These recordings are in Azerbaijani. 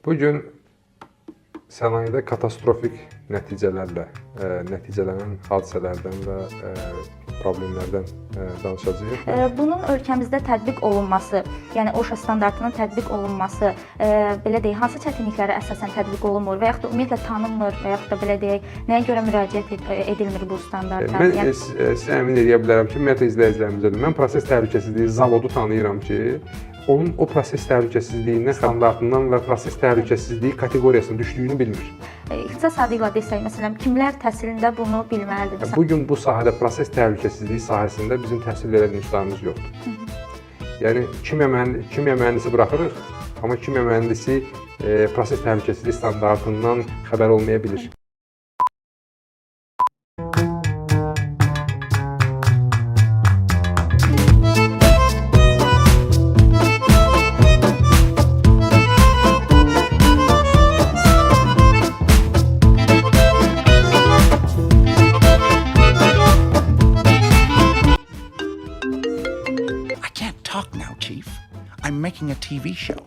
Bu gün sənayedə katastrofik nəticələrlə nəticələnən hadisələrdən və problemlərdən danışacağıq. Bunun ölkəmizdə tətbiq olunması, yəni OSHA standartının tətbiq olunması, belə deyək, hansı çətinliklərə əsasən tətbiq olunmur və yaxud da ümumiyyətlə tanınmır və yaxud da belə deyək, nəyə görə müraciət edilmir bu standarta? Mən Yəni sizə əmin eləyə bilərəm ki, ümumiyyətlə izləyicilərimizə də mən proses təhlükəsizliyi zavodu tanıyıram ki, onun o proses təhlükəsizliyindən, standartından və proses təhlükəsizliyi kateqoriyasına düşdüyünü bilmir. İxtisas adı ilə desək, məsələn, kimlər təhsilində bunu bilməlidir? Məsələn, Bu gün bu sahədə proses təhlükəsizliyi sahəsində bizim təhsil verən institutlarımız yoxdur. Yəni kimya mühəndisi buraxırıq, amma kimya mühəndisi proses təhlükəsizliyi standartından xəbər olmaya bilir. I can't talk now, Chief. I'm making a TV show.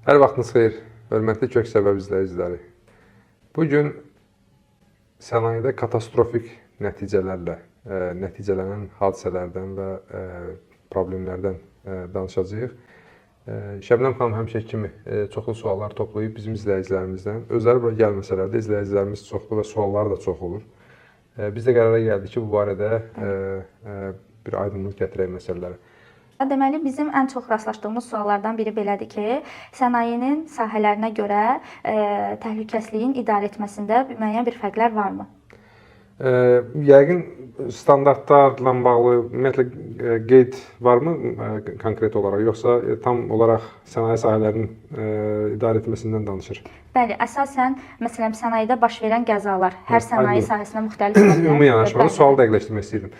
Hər vaxtınız xeyir, hörmətli Kök Səbəb izləyiciləri. Bu gün sənayedə katastrofik nəticələrlə nəticələnən hadisələrdən və problemlərdən danışacağıq. Şəbnəm xanım həmişə kimi çoxlu suallar toplayıb bizim izləyicilərimizdən. Özləri bura gəlməsələr də izləyicilərimiz çoxdur və suallar da çox olur. Biz də qərara gəldik ki, bu barədə bir aydınlıq gətirək məsələlərə. Deməli, bizim ən çox rastlaşdığımız suallardan biri belədir ki, sənayenin sahələrinə görə təhlükəsizliyin idarə etməsində müəyyən bir fərqlər varmı? Yəqin standartlarla bağlı ümumiyyətlə qeyd varmı konkret olaraq, yoxsa tam olaraq sənaye sahələrinin idarə etməsindən danışır? Bəli, əsasən məsələn sənayedə baş verən qəzalar hər sənaye sahəsində müxtəlif ola bilər. Ümumi yanaşmada sualı dəqiqləşdirmək istəyirdim.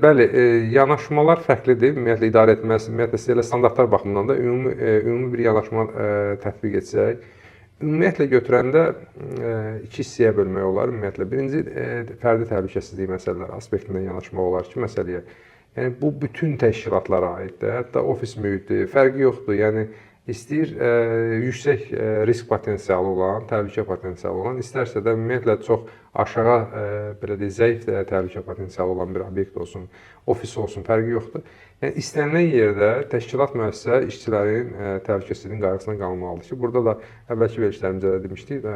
Bəli, yanaşmalar fərqlidir. Ümumiyyətlə idarə etməsi, ümumiyyətlə sizə elə standartlar baxımından da ümumi bir yanaşma tətbiq etsək, ümumiyyətlə götürəndə iki hissəyə bölmək olar. Ümumiyyətlə birinci fərdi təhlükəsizlik məsələləri aspektindən yanaşmaq olar ki, məsələyə. Yəni bu bütün təşkilatlara aiddir. Hətta ofis mühiti, fərqi yoxdur. Yəni istəyir yüksək risk potensialı olan, təhlükə potensialı olan, istərsə də ümumiyyətlə çox aşağı belə deyək, zəif təhlükə potensialı olan bir obyekt olsun, ofis olsun, fərqi yoxdur. Yəni istənilən yerdə təşkilat, müəssisə işçilərin təhlükəsizliyinin qayğısına qalmalıdır ki, burada da əvvəlki verilişlərimizdə də demişdik,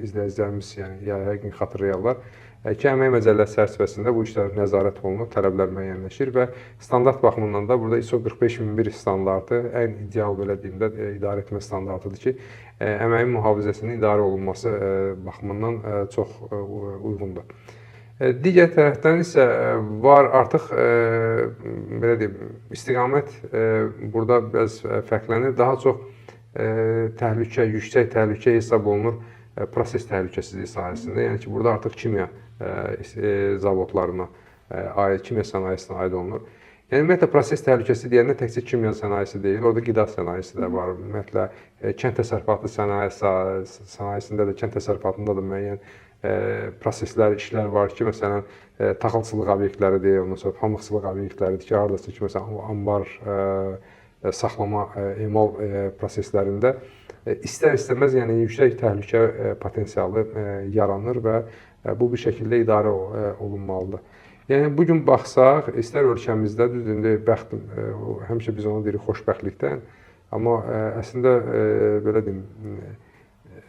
izləyicilərimiz yəni yəqin xatırlayarlar ki, əmək məcəlləsi çərçivəsində bu işlər nəzarət olunur, tələblər müəyyənləşir və standart baxımından da burada ISO 45001 standartı ən ideal belə deyim də idarə etmə standartıdır ki, əməyin mühafizəsinin idarə olunması baxımından çox uyğundur. Digər tərəfdən isə var artıq belə deyim, istiqamət burada biraz fərqlənir. Daha çox təhlükə, yüksək təhlükə hesab olunur proses təhlükəsizliyi sahəsində. Yəni ki, burada artıq kimya zavodlarına aid, kimya sənayesinə aid olunur. Yəni ümumiyyətlə proses təhlükəsi deyəndə təkcə kimya sənayesi deyil, orada qida sənayesi də var. Ümumiyyətlə kənd təsərrüfatı sənayesində də, kənd təsərrüfatında da müəyyən proseslər, işlər var ki, məsələn, taxılçılıq obyektləridir, ondan sonra pambıqçılıq obyektləridir ki, hardasa ki, məsələn, anbar saxlama, emal proseslərində istər-istəməz, yəni yüksək təhlükə potensialı yaranır və bu bir şəkildə idarə olunmalıdır. Yəni bu gün baxsaq, istər ölkəmizdə, düzdür, indi bəxt, həmişə biz onu deyirik xoşbəxtlikdən, amma əslində belə deyim,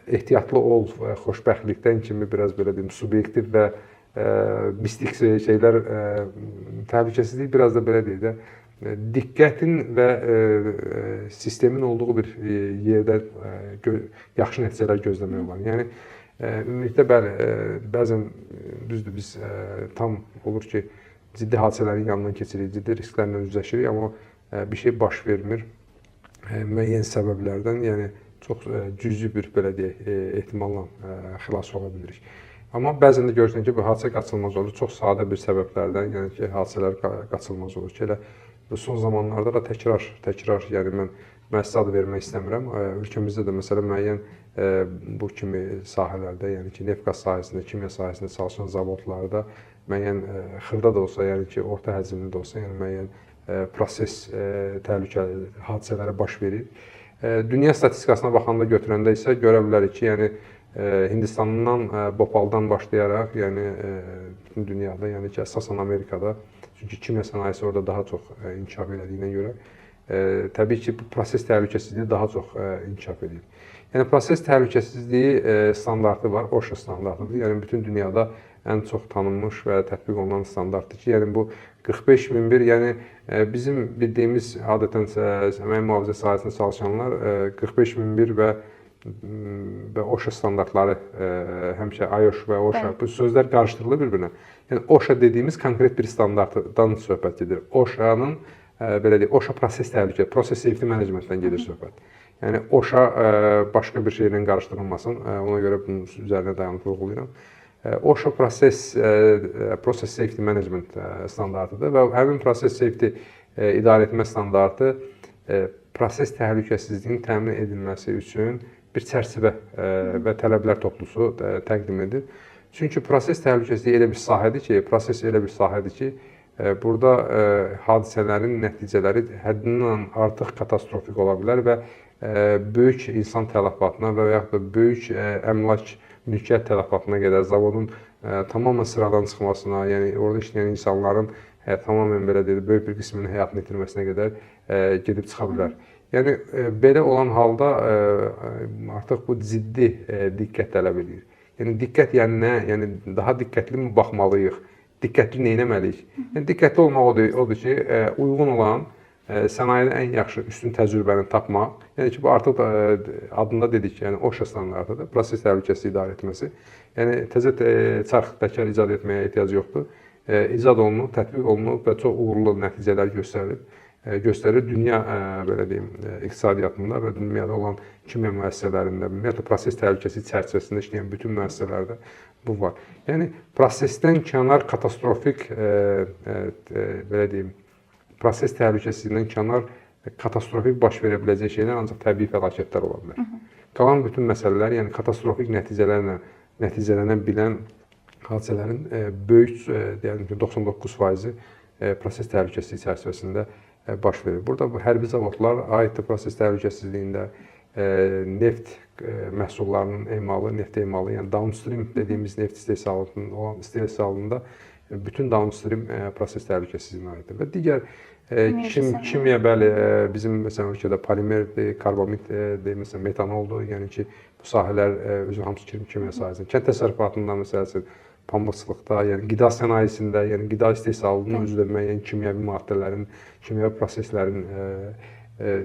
ehtiyatlı ol xoşbəxtlikdən kimi biraz belə deyim, subyektiv və mistik şeylər, təhlükəsizlik biraz da belə deyək də, diqqətin və sistemin olduğu bir yerdə yaxşı nəticələr gözləmək olar. Yəni ümumilikdə bəli, bəzən düzdür biz tam olur ki, ciddi hadisələrin yanından keçirik, ciddi risklərlə üzləşirik, amma bir şey baş vermir müəyyən səbəblərdən, yəni çox cüzi bir belə deyək, ehtimalla xilas ola bilirik. Amma bəzən də görürsən ki, bu hadisə qaçılmaz olur. Çox sadə bir səbəblərdən, yəni ki, hadisələr qaçılmaz olur ki, elə bu son zamanlarda da təkrar, yəni mən müəssisə adı vermək istəmirəm. Ölkəmizdə də məsələn müəyyən bu kimi sahələrdə, yəni ki, neft-qaz sahəsində, kimya sahəsində çalışan zavodlarda müəyyən xırda da olsa, yəni ki, orta həcmli də olsa, yəni müəyyən proses təhlükəli hadisələri baş verir. Dünya statistikasına baxanda götürəndə isə görə bilərik ki, yəni Hindistandan, Bhopaldan başlayaraq, yəni bütün dünyada, yəni ki, əsasən Amerikada, çünki kimya sənayesi orada daha çox inkişaf elədiyinə görə, təbii ki, bu proses təhlükəsizliyi daha çox inkişaf edir. Yəni proses təhlükəsizliyi standartı var, OSHA standartıdır. Yəni bütün dünyada ən çox tanınmış və tətbiq olunan standartdır ki, yəni bu 45001, yəni bizim bildiyimiz adətən əmək mühafizə sahəsində çalışanlar 45001 və OSHA standartları, həmişə IOSH və OSHA, bu sözlər qarışdırılır bir-birinə. Yəni OSHA dediyimiz konkret bir standartdan söhbət gedir. OSHA-nın belə deyək, OSHA proses təhlükə, proses safety managementdən gedir söhbət. Yəni OSHA başqa bir şeylə qarışdırılmasın. Ona görə bunun üzərinə dayanıb vurğulayıram. OSHA proses safety management standartıdır və həmin proses safety idarə etmə standartı proses təhlükəsizliyinin təmin edilməsi üçün bir çərçivə və tələblər toplusu təqdim edir. Çünki proses təhlükəsizliyi elə bir sahədir ki, proses elə bir sahədir ki, burada hadisələrin nəticələri həddindən artıq katastrofik ola bilər və böyük insan tələfatına və yaxud da böyük əmlak mülkiyyət tələfatına qədər, zavodun tamamilə sıradan çıxmasına, yəni orada işləyən insanların tamamilə belə deyək, böyük bir qisminin həyatını itirməsinə qədər gedib çıxa bilər. Yəni belə olan halda artıq bu ciddi diqqət tələb edir. Yəni diqqət, yəni nə? Yəni daha diqqətli mi baxmalıyıq? Diqqətli nə etməliyik? Yəni diqqətli olmaq odur ki, uyğun olan sənayedə ən yaxşı üstün təcrübəni tapmaq. Yəni ki, bu artıq adında dedik ki, yəni OSHA standartıdır, proses təhlükəsizliyi idarə etməsi. Yəni təzə çarx təkər icad etməyə ehtiyac yoxdur. İcad olunub, tətbiq olunub və çox uğurlu nəticələr göstərilib. Göstərir dünya belə deyim, iqtisadiyyatında və dünyada olan kimya müəssisələrində, ümumiyyətlə proses təhlükəsizliyi çərçivəsində işləyən bütün müəssisələrdə bu var. Yəni prosesdən kənar katastrofik belə deyim, proses təhlükəsizliyindən kənar katastrofik baş verə biləcək şeylər ancaq təbii fəlakətlər ola bilər. Qalan bütün məsələlər, yəni katastrofik nəticələrlə nəticələnə bilən hadisələrin böyük, deyəlim ki, 99%-i proses təhlükəsizliyi çərçivəsində baş verir. Burada bu hərbi zavodlar aiddir proses təhlükəsizliyində, neft məhsullarının emalı, neft emalı, yəni downstream dediyimiz neft istehsalının olan istehsalında bütün downstream proses təhlükəsizliyinə aiddir. Və digər kimya, bəli, bizim məsələn ölkədə polimerdir, karbamiddir, məsələn metanoldur, yəni ki, bu sahələr özü hamısı kimya sahəsində. Kənd təsərrüfatında məsələn, pambıqçılıqda, yəni qida sənayesində, yəni qida istehsalının özü də müəyyən kimyəvi maddələrin, kimyəvi proseslərin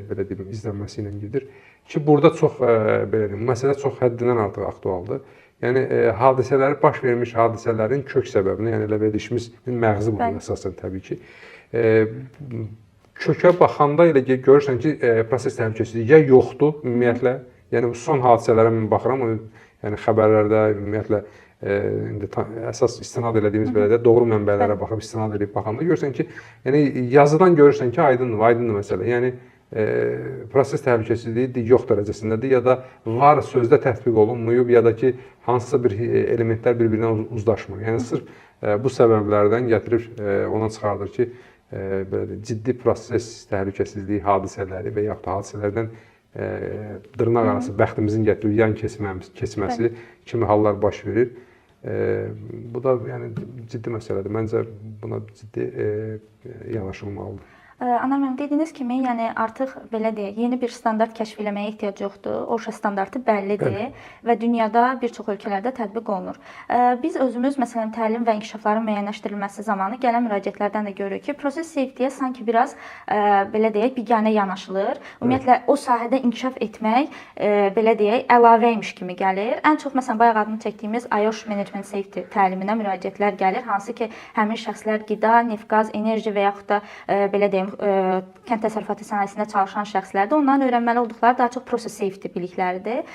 belə deyim, izlənməsi ilə gedir. Ki burada çox belə deyim, məsələ çox həddindən artıq aktualdır. Yəni hadisələri, baş vermiş hadisələrin kök səbəbini, yəni elə verilişimizin məğzi budur əsasən təbii ki. Kökə baxanda elə görürsən ki, proses təhlükəsizliyi ya yoxdur ümumiyyətlə, yəni bu son hadisələrə mən baxıram, yəni xəbərlərdə ümumiyyətlə indi əsas istinad elədiyimiz belə də doğru mənbələrə baxıb istinad edib baxanda görürsən ki, yəni yazıdan görürsən ki, aydındır, aydındır məsələ. Yəni proses təhlükəsizliyi yox dərəcəsindədir ya da var sözdə tətbiq olunmayıb ya da ki, hansısa bir elementlər bir-birinə uzlaşmır. Yəni sırf bu səbəblərdən gətirib ona çıxardır ki, belə deyim, ciddi proses təhlükəsizliyi hadisələri və yaxud da hadisələrdən dırnaq arası bəxtimizin gətirib yan keçməsi kimi hallar baş verir. Bu da yəni ciddi məsələdir. Məncə buna ciddi yanaşılmalıdır. Anar müəllim, dediyiniz kimi, yəni artıq belə deyək, yeni bir standart kəşf eləməyə ehtiyac yoxdur. OSHA standartı bəllidir və dünyada bir çox ölkələrdə tətbiq olunur. Biz özümüz məsələn təlim və inkişafların müəyyənləşdirilməsi zamanı gələn müraciətlərdən də görürük ki, proses safety-yə sanki biraz belə deyək, biganə yanaşılır. Ümumiyyətlə o sahədə inkişaf etmək belə deyək, əlavə imiş kimi gəlir. Ən çox məsələn bayaq adını çəkdiyimiz IOSH Management Safety təliminə müraciətlər gəlir, hansı ki, həmin şəxslər qida, neft-qaz, enerji və yaxud da belə deyim, kənd təsərrüfatı sənayesində çalışan şəxslərdir. Onların öyrənməli olduqları daha çox process safety bilikləridir.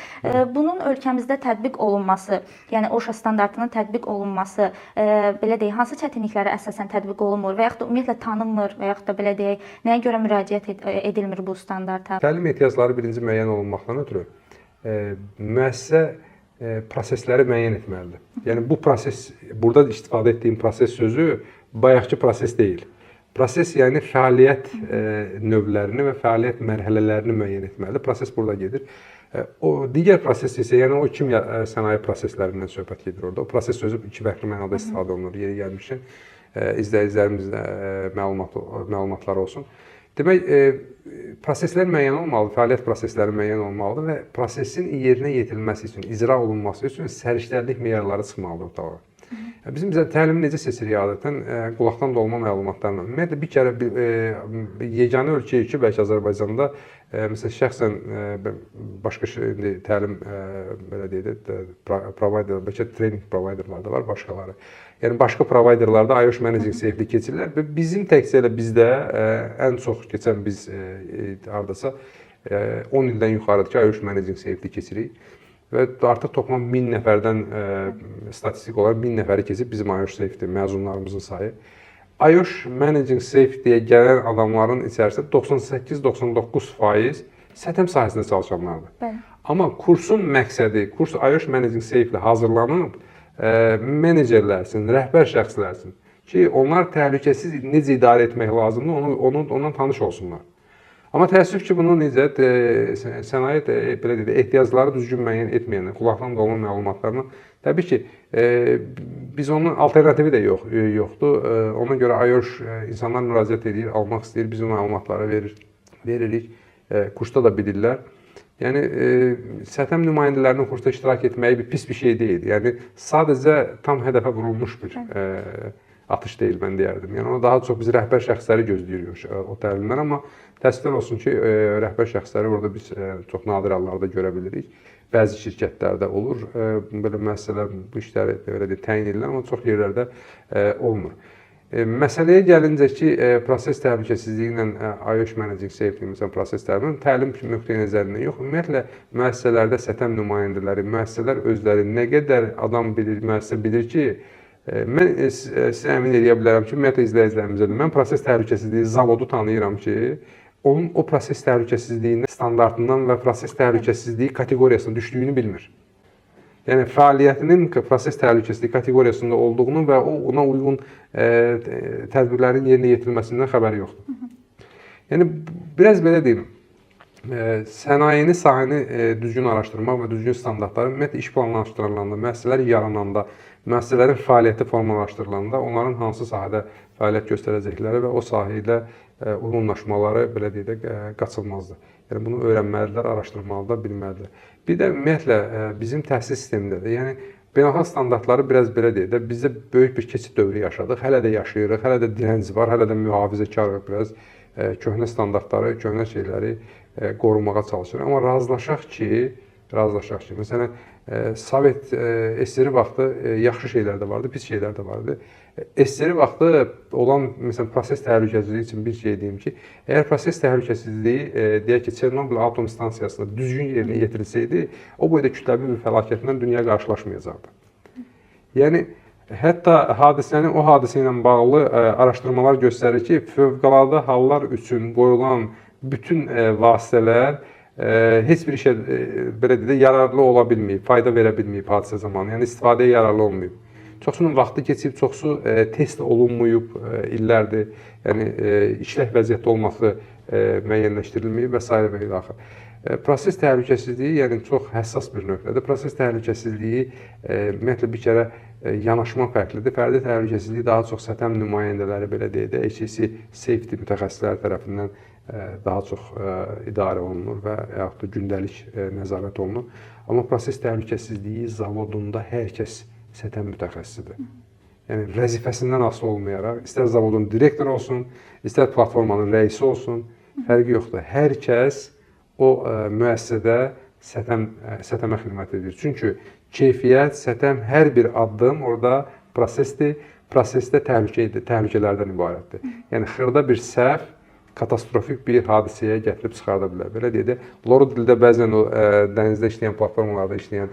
Bunun ölkəmizdə tətbiq olunması, yəni OSHA standartının tətbiq olunması, belə deyək, hansı çətinliklərə əsasən tətbiq olunmur və yaxud da ümumiyyətlə tanınmır və yaxud da belə deyək, nəyə görə müraciət edilmir bu standarta? Təlim ehtiyacları birinci müəyyən olunmaqdan ötürü müəssisə prosesləri müəyyən etməlidir. Yəni bu proses, burada istifadə etdiyim proses sözü bayaqki proses deyil. Proses, yəni fəaliyyət növlərini və fəaliyyət mərhələlərini müəyyən etməlidir. Proses burada gedir. O digər proses isə, yəni o kimya sənaye proseslərindən söhbət gedir orada. O proses sözü iki fərqli mənada istifadə olunur. Yeri gəlmişkən izləyicilərimizdə məlumatları olsun. Demək, proseslər müəyyən olmalıdır, fəaliyyət prosesləri müəyyən olmalıdır və prosesin yerinə yetirilməsi üçün, icra olunması üçün səriştəlilik meyarları çıxmalıdır ortalığa. Bizim təlimi necə seçirik adətən? Qulaqdan dolma məlumatlarla. Ümumiyyətlə, bir kərə yeganə ölkəyik ki, bəlkə Azərbaycanda, məsələn, şəxsən başqa indi təlim, belə deyək də, provider, bəlkə training providerlar da var, başqaları. Yəni, başqa providerlarda IOSH Managing Safety keçirlər və bizim təkcə elə bizdə ən çox keçən biz hardasa 10 ildən yuxarıdır ki, IOSH Managing Safety keçirik. Və artıq toplam 1000 nəfərdən statistik olaraq 1000 nəfəri keçib bizim IOSH Safety məzunlarımızın sayı. IOSH Managing Safety-yə gələn adamların içərisində 98-99% sətəm sahəsində çalışanlardır. Bəli. Amma kursun məqsədi, kurs IOSH Managing Safety hazırlanıb menecerlər üçün, rəhbər şəxslər üçün ki, onlar təhlükəsiz necə idarə etmək lazımdır, ondan tanış olsunlar. Amma təəssüf ki, bunu necə sənaye belə deyək, ehtiyacları düzgün müəyyən etməyənlər, qulaqdan dolma məlumatlarını, təbii ki, biz onun alternativi də yoxdur. Ona görə IOSH insanlar müraciət edir, almaq istəyir, biz o məlumatları veririk, kursda da bilirlər. Yəni, sətəm nümayəndələrinin kursda iştirak etməyi bir pis bir şey deyil. Yəni, sadəcə tam hədəfə vurulmuş bir atış deyil, mən deyərdim. Yəni, ona daha çox biz rəhbər şəxsləri gözləyirik o təlimlər, amma təəssüflər olsun ki, rəhbər şəxsləri orada biz çox nadir hallarda görə bilirik. Bəzi şirkətlərdə olur, belə müəssisələr bu işləri belə deyək, təyin edirlər, amma çox yerlərdə olmur. Məsələyə gəlincə ki, proses təhlükəsizliyi ilə IOSH Managing Safety, məsələn, proses təhlükəsizliyi, təlim nöqteyi nəzərindən yox, ümumiyyətlə, müəssisələrdə sətəm nümayəndələri, müəssisələr özləri nə qədər adam bilir, müəssisə bilir ki, mən sizə əmin eləyə bilərəm ki, ümumiyyətlə izləyicilərimizə də, mən proses təhlükəsizliyi zavodu tanıyıram ki, onun o proses təhlükəsizliyinin standartından və proses təhlükəsizliyi kateqoriyasına düşdüyünü bilmir. Yəni, fəaliyyətinin proses təhlükəsizliyi kateqoriyasında olduğunu və ona uyğun tədbirlərin yerinə yetirilməsindən xəbəri yoxdur. Yəni, biraz belə deyim, sənayeni, sahəni düzgün araşdırmaq və düzgün standartları, ümumiyyətlə, iş planlaşdırılanda, müəssisələr yarananda, müəssisələrin fəaliyyəti formalaşdırılanda, onların hansı sahədə fəaliyyət göstərəcəkləri və o sahə ilə uyğunlaşmaları, belə deyək də, qaçılmazdır. Yəni, bunu öyrənməlidirlər, araşdırmalıdırlar, bilməlidirlər. Bir də ümumiyyətlə, bizim təhsil sistemində də, yəni, beynəlxalq standartları biraz belə deyək də, bizdə böyük bir keçid dövrü yaşadıq, hələ də yaşayırıq, hələ də dirənc var, hələ də mühafizəkarıq biraz, köhnə standartları, köhnə şeyləri qorumağa çalışırıq. Amma razılaşaq ki, məsələn, Sovet SSR vaxtı yaxşı şeylər də vardı, pis şeylər də vardı. SSR vaxtı olan, məsələn, proses təhlükəsizliyi üçün bir şey deyim ki, əgər proses təhlükəsizliyi, deyək ki, Çernobil atom stansiyasında düzgün yerinə yetirilsəydi, o boyda kütləvi bir fəlakətlə dünya qarşılaşmayacaqdı. Yəni, hətta hadisənin, o hadisə ilə bağlı araşdırmalar göstərir ki, fövqəladə hallar üçün qoyulan bütün vasitələr heç bir işə belə deyək, yararlı ola bilməyib, fayda verə bilməyib hadisə zamanı, yəni istifadəyə yararlı olmayıb. Çoxsunun vaxtı keçib, çoxsu test olunmayıb illərdir, yəni işlək vəziyyətdə olması müəyyənləşdirilməyib və s. və ilaxır. Proses təhlükəsizliyi, yəni çox həssas bir nöqtədir. Proses təhlükəsizliyi ümumiyyətlə bir kərə yanaşma fərqlidir. Fərdi təhlükəsizliyi daha çox sətəm nümayəndələri, belə deyək də, HSE safety mütəxəssisləri tərəfindən daha çox idarə olunur və yaxud da gündəlik nəzarət olunur. Amma proses təhlükəsizliyi zavodunda hər kəs sətəm mütəxəssisidir. Yəni, vəzifəsindən asılı olmayaraq, istər zavodun direktoru olsun, istər platformanın rəisi olsun, fərqi yoxdur. Hər kəs o müəssisədə sətəmə xidmət edir. Çünki keyfiyyət, sətəm hər bir addım orada prosesdir. Prosesdə təhlükələrdən ibarətdir. Yəni, xırda bir səhv katastrofik bir hadisəyə gətirib çıxarda bilər. Belə deyək də, loru dildə bəzən o dənizdə işləyən, platformalarda işləyən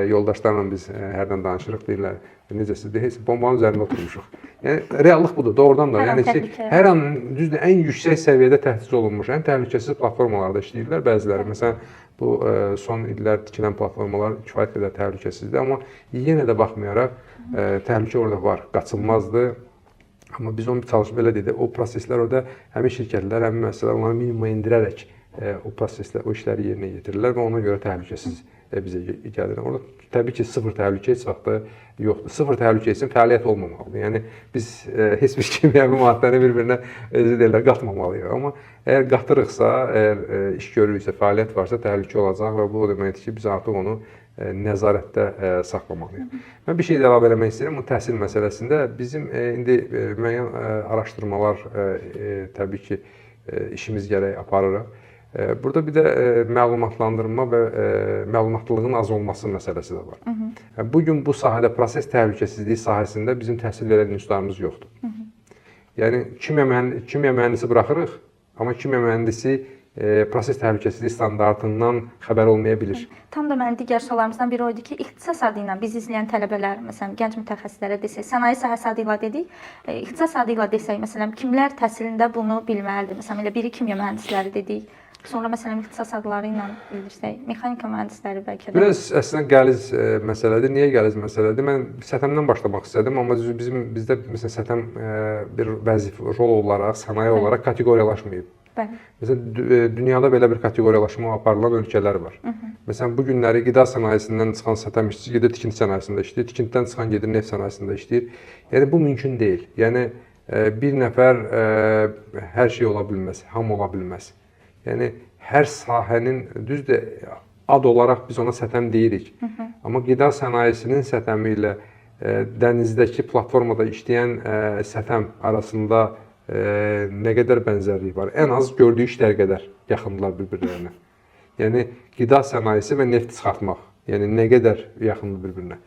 yoldaşlarla biz hərdən danışırıq, deyirlər, necə siz deyir, bombanın üzərində oturmuşuq. Yəni, reallıq budur, doğrudan da. Hər an Yəni ki, hər an, düzdür, ən yüksək səviyyədə təchiz olunmuş, ən təhlükəsiz platformalarda işləyirlər bəziləri. Məsələn, bu son illər tikilən platformalar kifayət qədər təhlükəsizdir, amma yenə də baxmayaraq, təhlükə orada var, qaçılmazdır. Amma biz onu çalışıb belə deyək, o proseslər orada həmin şirkətlər, həmin müəssisələr onları minimuma endirərək o proseslər, o işləri yerinə yetirirlər və ona görə təhlükəsiz bizə gəlir. Orada təbii ki, sıfır təhlükə heç vaxt da yoxdur. Sıfır təhlükə üçün fəaliyyət olmamalıdır. Yəni biz heç bir kimyəvi maddəni bir-birinə özü deyirlər qatmamalıyıq. Amma əgər qatırıqsa, əgər iş görürüksə, fəaliyyət varsa təhlükə olacaq və bu o deməkdir ki, biz artıq onu nəzarətdə saxlamalıyıq. Mən bir şey də əlavə eləmək istəyirəm. Bu təhsil məsələsində bizim indi müəyyən araşdırmalar təbii ki, işimiz gərək aparırıq. Burada bir də məlumatlandırma və məlumatlılığın az olması məsələsi də var. Bu gün bu sahədə proses təhlükəsizliyi sahəsində bizim təhsil verən institutlarımız yoxdur. Yəni kimya mühəndisi buraxırıq, amma kimya mühəndisi proses təhlükəsizliyi standartından xəbər olmaya bilir. Tam da mənim digər suallarımızdan biri o idi ki, ixtisas adı ilə biz izləyən tələbələr, məsələn, gənc mütəxəssislərə desək, sənaye sahəsi adı ilə dedik, ixtisas adı ilə desək, məsələn, kimlər təhsilində bunu bilməlidir? Məsələn, elə biri kimya mühəndisləri dedik. Sonra məsələn ixtisas adları ilə bildirsək, mexanika mühəndisləri bəlkə də. Biraz əslində qəliz məsələdir. Niyə qəliz məsələdir? Mən sətəmdən başlamaq istədim, amma düzü bizdə məsələn sətəm bir vəzifə, rol olaraq, sənaye olaraq kateqoriyalaşmayıb. Bəli. Məsələn, dünyada belə bir kateqoriyalaşma aparılan ölkələr var. Məsələn, bu günləri qida sənayesindən çıxan sətəm işçisi gedir tikinti sənayesində işləyir, tikintidən çıxan gedir neft sənayesində işləyir. Yəni bu mümkün deyil. Yəni bir nəfər hər şey ola bilməz, hamı ola bilməz. Yəni hər sahənin düzdür ad olaraq biz ona sətəm deyirik. Amma qida sənayesinin sətəmi ilə dənizdəki platformada işləyən sətəm arasında nə qədər bənzərlik var? Ən az gördüyü işlər qədər yaxındırlar bir-birlərinə. Yəni qida sənayesi və neft çıxartmaq, yəni nə qədər yaxındır bir-birinə.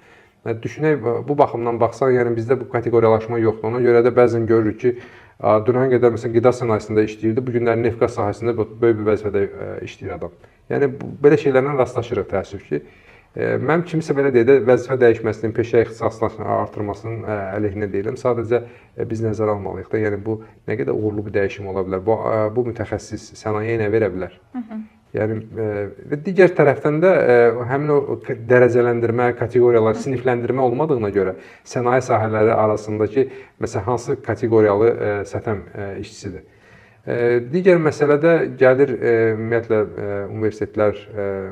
Yəni, düşünək, bu baxımdan baxsaq, yəni bizdə bu kateqoriyalaşma yoxdur. Ona görə də bəzən görürük ki, dünən qədər məsələn qida sənayesində işləyirdi, bu günlər neft-qaz sahəsində böyük bir vəzifədə işləyir adam. Yəni belə şeylərlə rastlaşırıq təəssüf ki. Mənim kimisə belə deyək də vəzifə dəyişməsinin, peşə ixtisaslaşmasının artırmasının əleyhinə deyiləm. Sadəcə biz nəzərə almalıyıq da, yəni bu nə qədər uğurlu bir dəyişim ola bilər. Bu mütəxəssis sənayeyə nə verə bilər? Yəni və digər tərəfdən də həmin o dərəcələndirmə, kateqoriyalar, sinifləndirmə olmadığına görə sənaye sahələri arasındakı məsələn hansı kateqoriyalı sətəm işçisidir. Digər məsələ də gəlir ümumiyyətlə universitetlər,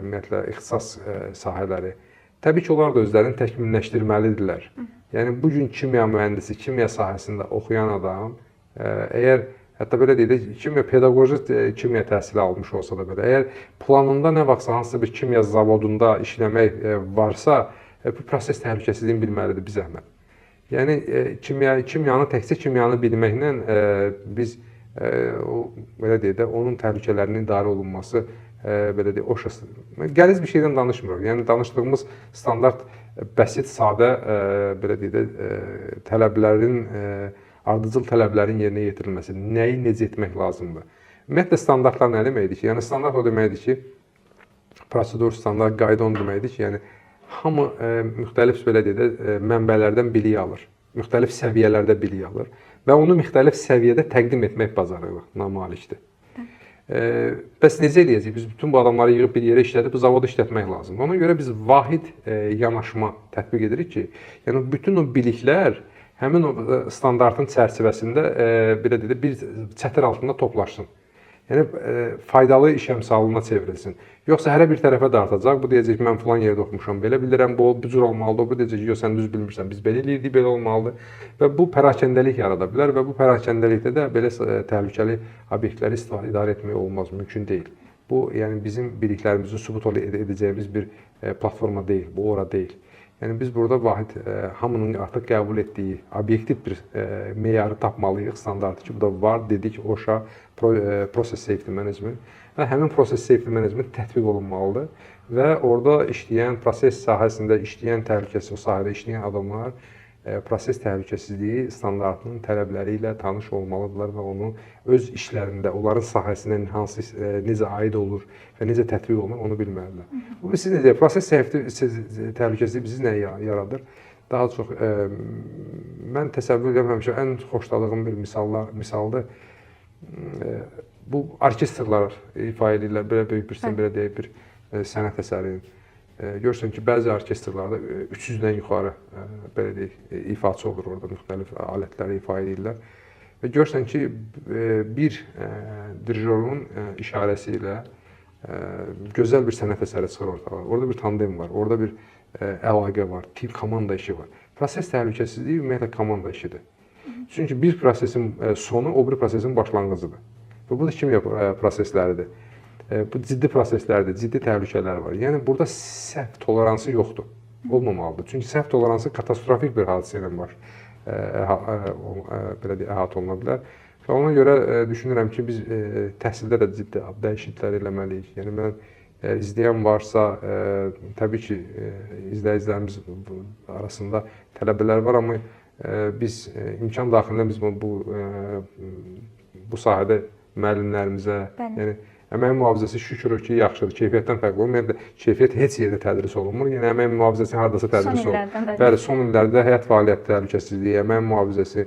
ümumiyyətlə ixtisas sahələri. Təbii ki, onlar da özlərini təkmilləşdirməlidirlər. Yəni bu gün kimya mühəndisi, kimya sahəsində oxuyan adam əgər hətta belə deyək də, kimya pedaqoji kimya təhsili almış olsa da belə, əgər planında nə vaxtsa hansısa bir kimya zavodunda işləmək varsa, bu proses təhlükəsizliyini bilməlidir bir zəhmət. Yəni kimyanı təkcə kimyanı bilməklə biz o belə deyək də, onun təhlükələrinin idarə olunması belə deyək, OSHA qəliz bir şeydən danışmırıq. Yəni danışdığımız standart bəsit, sadə belə deyək də tələblərin ardıcıl tələblərin yerinə yetirilməsi, nəyi necə etmək lazımdır. Ümumiyyətlə standartlar nə deməkdir ki? Yəni standart o deməkdir ki, prosedur, standart, qayda onu deməkdir ki, yəni hamı müxtəlif belə deyək də mənbələrdən bilik alır, müxtəlif səviyyələrdə bilik alır və onu müxtəlif səviyyədə təqdim etmək bacarığına malikdir. Bəs necə eləyəcəyik? Biz bütün bu adamları yığıb bir yerə işlədib, bu zavodu işlətmək lazımdır. Ona görə biz vahid yanaşma tətbiq edirik ki, yəni bütün o biliklər həmin o standartın çərçivəsində belə deyək, bir çətir altında toplaşsın. Yəni faydalı iş əmsalına çevrilsin. Yoxsa hərə bir tərəfə dartacaq. Bu deyəcək ki, mən filan yerdə oxumuşam, belə bilirəm, bu cür olmalıdır. O bu deyəcək ki, yox sən düz bilmirsən, biz belə eləyirdik, belə olmalıdır. Və bu pərakəndəlik yarada bilər və bu pərakəndəlikdə də belə təhlükəli obyektləri idarə etmək olmaz, mümkün deyil. Bu, yəni bizim biliklərimizi sübut edəcəyimiz bir platforma deyil, bu ora deyil. Yəni biz burada vahid hamının artıq qəbul etdiyi obyektiv bir meyarı tapmalıyıq, standartı ki, bu da var dedik OSHA Process Safety Management və həmin Process Safety Management tətbiq olunmalıdır və orada işləyən, proses sahəsində işləyən, təhlükəsiz o sahədə işləyən adamlar proses təhlükəsizliyi standartının tələbləri ilə tanış olmalıdırlar və onu öz işlərində, onların sahəsinə hansı necə aid olur və necə tətbiq olunur, onu bilməlidirlər. Bu siz necə proses təhlükəsizliyi bizi nə yaradır? Daha çox mən təsəvvür edirəm həmişə ən xoşladığım bir misaldır. Bu orkestrlar ifa edirlər, belə böyük bir, belə deyək, bir sənət əsərini. Görürsən ki, bəzi orkestrlarda 300-dən yuxarı belə deyək, ifaçı olur orada, müxtəlif alətləri ifa edirlər. Və görürsən ki, bir dirijorun işarəsi ilə gözəl bir sənət əsəri çıxır ortalığa. Orada bir tandem var, orada bir əlaqə var, tim komanda işi var. Proses təhlükəsizliyi ümumiyyətlə komanda işidir. Çünki bir prosesin sonu o biri prosesin başlanğıcıdır. Və bu da kimya prosesləridir. Bu ciddi proseslərdir, ciddi təhlükələr var. Yəni burada səhv toleransı yoxdur. Olmamalıdır. Çünki səhv toleransı katastrofik bir hadisə ilə baş belə deyək, əhatə oluna bilər. Və ona görə düşünürəm ki, biz təhsildə də ciddi dəyişikliklər eləməliyik. Yəni mən izləyən varsa, təbii ki, izləyicilərimiz arasında tələbələr var, amma biz imkan daxilində biz bu sahədə müəllimlərimizə, yəni əmək mühafizəsi şükür ki, yaxşıdır, keyfiyyətdən fərqli olmur. Ümumiyyətlə keyfiyyət heç yerdə tədris olunmur. Yəni əmək mühafizəsi hardasa tədris olunur. Bəli, son illərdə həyat fəaliyyəti təhlükəsizliyi, əmək mühafizəsi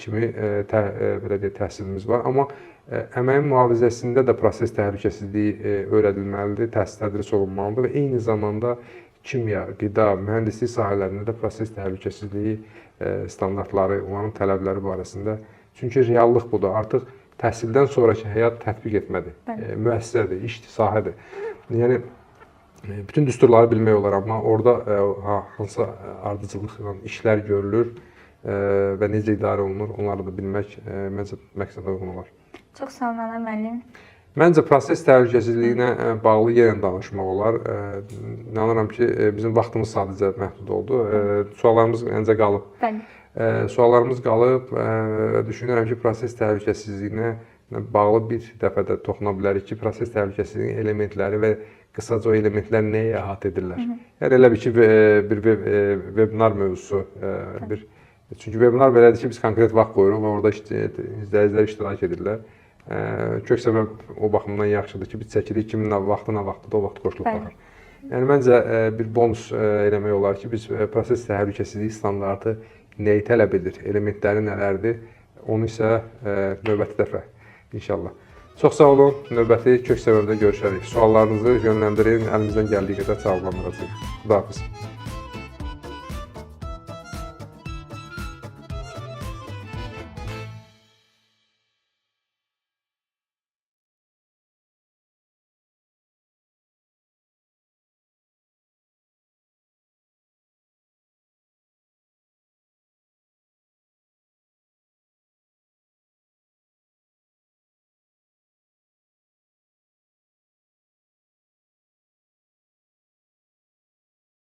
kimi belə deyək, təhsilimiz var. Amma əmək mühafizəsində də proses təhlükəsizliyi öyrədilməlidir, təhsil tədris olunmalıdır və eyni zamanda kimya, qida, mühəndislik sahələrində də proses təhlükəsizliyi standartları, onların tələbləri barəsində. Çünki reallıq budur. Artıq təhsildən sonrakı həyat tətbiq etmədir, müəssisədir, işdir, sahədir. Yəni bütün düsturları bilmək olar, amma orada hansı ardıcıllıqla işlər görülür və necə idarə olunur, onları da bilmək məncə məqsədə uyğun olar. Çox sağ olun, Anar müəllim. Məncə proses təhlükəsizliyinə bağlı yenə danışmaq olar. İnanıram ki, bizim vaxtımız sadəcə məhdud oldu. Suallarımız məncə qalıb. Bəli. Suallarımız qalıb. Düşünürəm ki, proses təhlükəsizliyinə bağlı bir dəfə də toxuna bilərik ki, proses təhlükəsizliyinin elementləri və qısaca o elementlər nəyi əhatə edirlər. Yəni elə bir ki, bir webinar mövzusu, bir çünki webinar belədir ki, biz konkret vaxt qoyuruq və orada izləyicilər iştirak edirlər. Kök səbəb o baxımdan yaxşıdır ki, biz çəkirik, kimin nə vaxtı, nə vaxtıdır, o vaxt qoşulub baxır. Yəni məncə bir bonus eləmək olar ki, biz proses təhlükəsizliyi standartı nəyi tələb edir, elementləri nələrdir, onu isə növbəti dəfə inşallah. Çox sağ olun, növbəti kök səbəbdə görüşərik. Suallarınızı yönləndirin, əlimizdən gəldiyi qədər cavablandıracağıq. Xudahafiz.